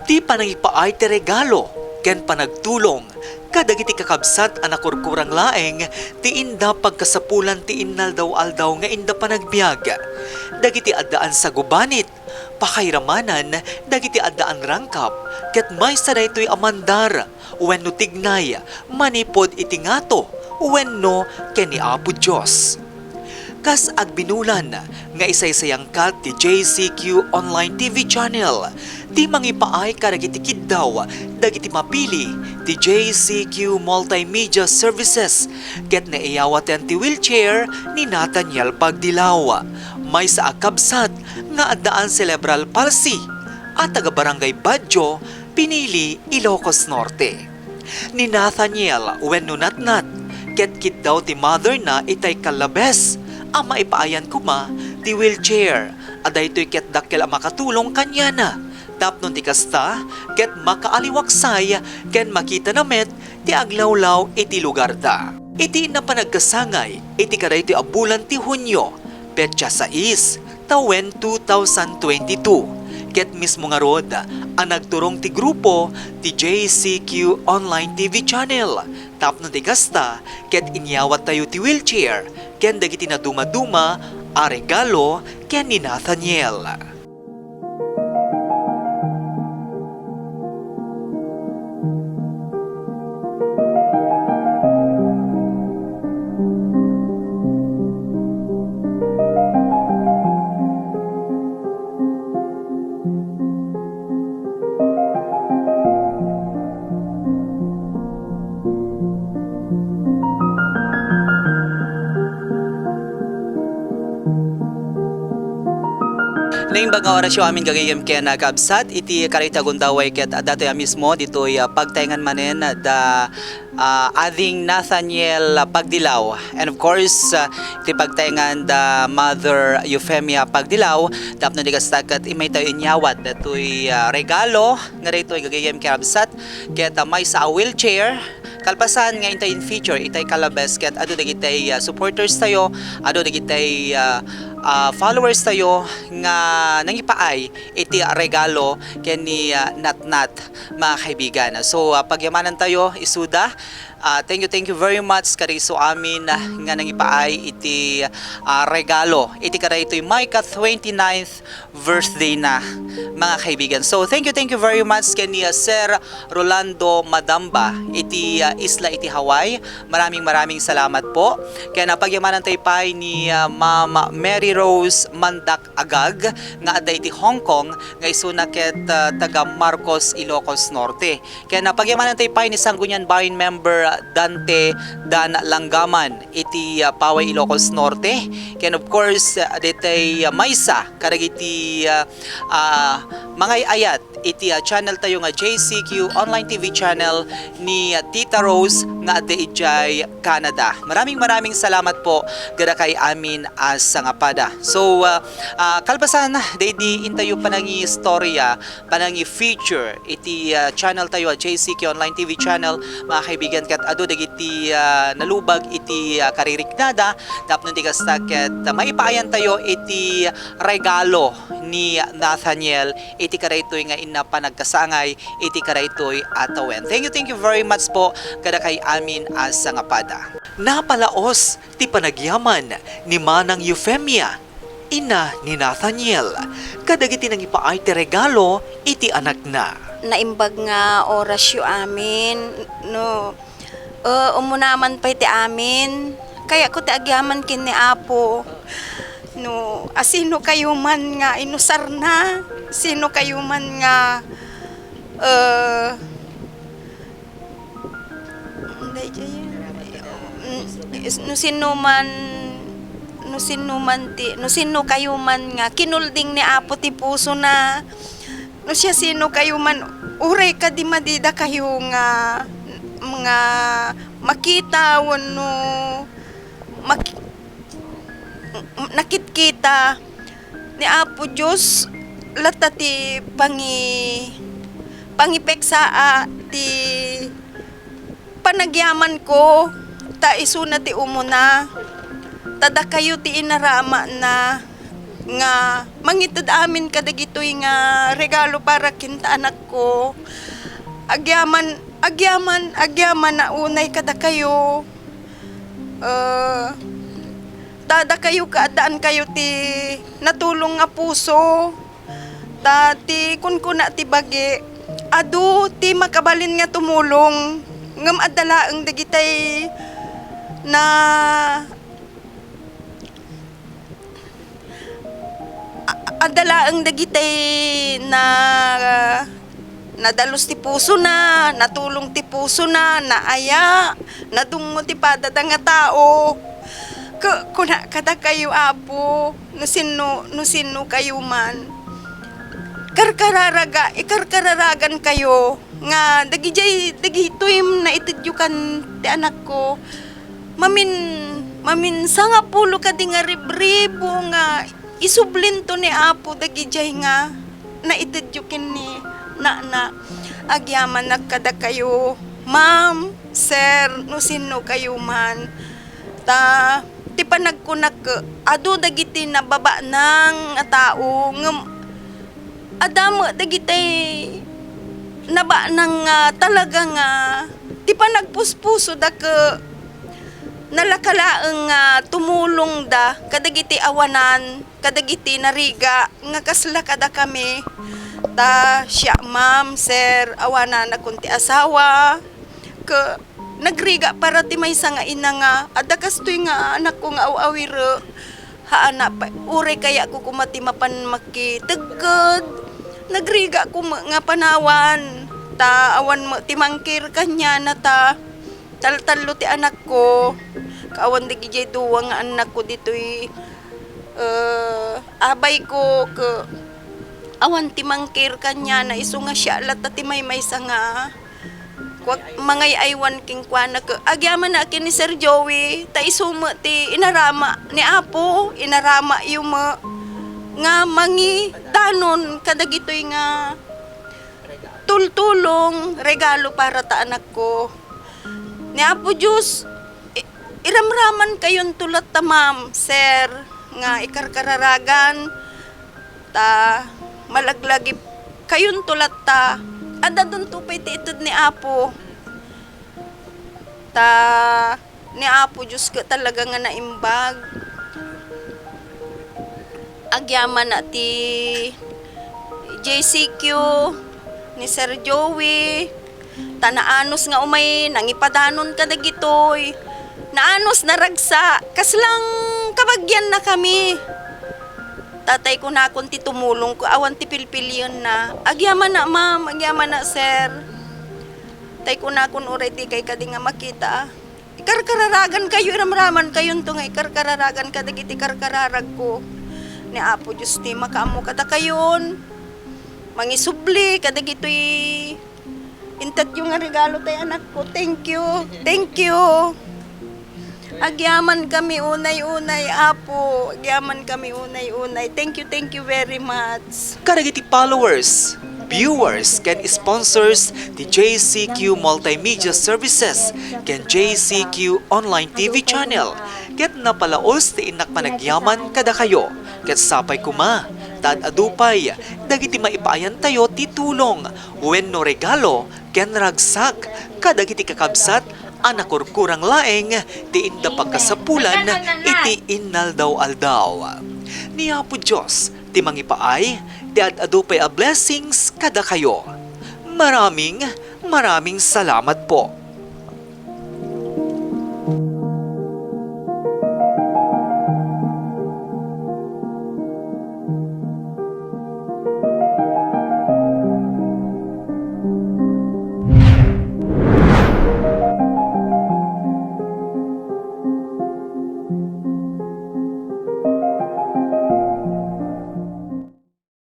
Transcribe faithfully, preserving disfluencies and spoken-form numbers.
Ti panangipaay ti regalo ken panagtulong kadagiti kakabsat a nakurkurang laeng ti inda pagkasapulan ti innaldaw-aldaw nga inda panagbiag. Dagiti addaan sagubanit, pakairamanan dagiti addaan rangkap, ket maysa daytoy a mandar wenno tignay manipud iti ngato wenno ken ni Apo Dios. Kas agbinulan nga isaysayangkat ti J C Q Online T V Channel, ti mangipaay kadagiti kiddaw dagiti mapili ti J C Q Multimedia Services ket naiyawaten ti wheelchair ni Nathaniel Pagdilaw, maysa a kabsat nga addaan cerebral palsy a taga Barangay Badio, Pinili, Ilocos Norte. Ni Nathaniel wenno Natnat ket kiddaw ti mother na itay kallabes a maipaayan koma ti wheelchair a daytoy ket dakkel a makatulong kaniana tapno ti kasta ket makaaliwaksay ken makitana met ti aglawlaw iti lugarda. Iti napanagkasangay iti kadaytoy a bulan ti Hunio, petsa sais, tawen two thousand twenty-two, ket mismo ngarud a nagturong ti grupo ti J C Q Online T V Channel tapno ti kasta ket inyawattayo ti wheelchair ken dagiti nadumaduma a regalo ken ni Nathaniel. Naimbag nga orasyo amin gagayyem ken, ah, kabsat, iti karita gundaway ket adda toy a mismo ditoy, ah, pagtaengan manen da, ah, ading Nathaniel Pagdilaw. And of course, ah, iti pagtaengan da Mother Eufemia Pagdilaw, tapno di kasta ket immay tayo inyawat datoy, ah, regalo nga daytoy gagayyem ken kabsat, ket, ah, maysa a wheelchair, kalpasan nga intay in-feature itay kalabes ket adu dagitay, ah, supporters tayo, adu dagitay, ah, ah, followers tayo nga nangipaay iti regalo ken ni, ah, Natnat, mga kaibigan. So, ah, pagyamanan tayo, isuda. Ah, thank you, thank you very much kadagiti amin, ah, nga nangipaay iti, ah, regalo iti kadaytoy maika twenty-ninth birthday na, mga kaibigan. So, thank you, thank you very much ken ni, ah, Sir Rolando Madamba iti, ah, isla iti Hawaii. Maraming, maraming salamat po. Ken, ah, pagyamanan tayo pay ni, ah, Ma'am Mary Rose Mandak Agag nga adda iti Hong Kong nga isuna ket, ah, taga Marcos, Ilocos Norte. Ken, ah, pagyamanan tayo pay ni Sangguniang Bayan member, ah, Dante Dan Langgaman iti, ah, Paway, Ilocos Norte. Ken of course, ah, daytay, ah, maysa kadagiti, ah, ah, mangay-ayat iti, ah, channel tayo nga J C Q Online T V channel ni, ah, Tita Rose nga adda idiay Canada. Maraming, maraming salamat po kadakay amin a sangapada. So, ah, ah, kalpasan, daydi intayo panangistorya, panangi-feature iti, ah, channel tayo a J C Q Online T V channel, mga kaibigan, ket adu dagiti, ah, nalubag iti, ah, kaririknada tapno di kasta ket maipaayan tayo iti regalo ni Nathaniel iti kadaytoy nga inna panagkasangay iti kadaytoy a tawen. Thank you, thank you very much po kadakay amin a sangapada. Napalaos ti panagyaman ni Manang Eufemia, ina ni Nathaniel, kadagiti nangipaay ti regalo iti anakna. Naimbag nga orasyo amin, no, eh, umuna man pay ti amin. Kayatko ti agyaman ken ni Apo. No, asino kayo man nga inusarna, sino kayo man nga, eh, Daydiay, mm, is-, no sino man, no sino man ti, no sino kayo man nga kinulding ni Apo ti pusona, no siasino kayo man, uray kadi madi dakayo nga, nga makita wenno mak-, nakitkita ni Apo Dios latta ti pangi-, pangipeksaa ti panagyamanko, ta isuna ti umuna, ta dakayo ti inaramana. nga mangited amin kadagitoy nga regalo para ken ta anakko. Agyaman, agyaman, agyaman a unay kadakayo. Eh, ta dakayo ket addaankayo ti natulong nga puso. Ta ti kunkuna ti bagi, adu ti makabalin nga tumulong, ngem adda laeng dagitay na, a-, adda laeng dagitay na, nadalus ti pusona, natulong ti pusona, naaya, nadungngo ti padada nga tao. Ku-, kuna kadakayo, Apo, no sinno, no sinno kayo man. Karkararaga, ikarkararagan kayo nga dagijay, dagitoy naitedyo kan ti anakko. Mamin, mamin sangapulo kadi nga ribribo nga isublinto ni Apo dagijay nga naitedyo ken ni Nana. Agyamanak kadakayo, ma'am, sir, no sinno kayo man. Ta, ti panagkunak, adu dagiti nababanang nga tao, ngem adda met dagiti nabanang nga talaga nga ti panagpuspusoda ket nalaka laeng nga tumulongda kadagiti awanan, kadagiti narigat nga kasla kadakami. Ta siak, ma'am, sir, awananakon ti asawa, ket nagrigat para ti maysa nga ina nga adda kastoy nga anakko nga aw-awirek. Haan a pay, uray kayatko koma ti mapan makitekked. Nagrigatko met nga panawan, ta awan met ti mangkir kaniana ta taltallo ti anakko. Ket awan dagijay dua nga annakko ditoy, eh, abayko, ket awan ti mangkir kaniana, isu nga siak latta ti maymaysa nga kuak, mangay-aywan kenkuana ket agyamanak ken ni Sir Joey, ta isu met ti inarama ni Apo, inaramayo met nga mangidanon kadagitoy nga tultulong, regalo para ta anakko. Ni Apo Dios, i-, iramramankayonto latta, ma'am, sir, nga ikarkararagan, ta malaglagipkayonto latta. Adda dunto pay ti ited ni Apo. Ta ni Apo Dios ket talaga nga naimbag. Agyamanak ti J C Q, ni Sir Joey, ta naanus nga umay nangipadanon kadagitoy. Naanus, naragsak, kasla nga kabagiannakami. Ta tay kunakon ti tumulong ket awan ti pilpilienna. Agyamanak, ma'am, agyamanak, sir. Tay kunakon uray dikay kadi nga makita. Ikarkararagankayo, iramramankayonto nga ikarkararagan kadagiti karkararagko. Ni Apo Dios ti makaammo kadakayon. Mangisubli kadagitoy intetyo nga regalo tay anakko. Thank you. Thank you. Agyamankami unay-unay, Apo. Agyamankami unay-unay. Thank you, thank you very much. Kadagiti followers, viewers, ken sponsors ti J C Q Multimedia Services ken J C Q Online T V Channel, ket napalaos ti innak panagyaman kadakayo. Ket sapay koma, ta ad-adu pay dagiti maipaayantayo ti tulong wenno regalo ken ragsak kadagiti kakabsat a nakurkurang laeng ti inda pagkasapulan iti inaldaw-aldaw. Ni Apo Dios ti mangipaay ti ad-adu pay a blessings kadakayo. Maraming, maraming salamat po.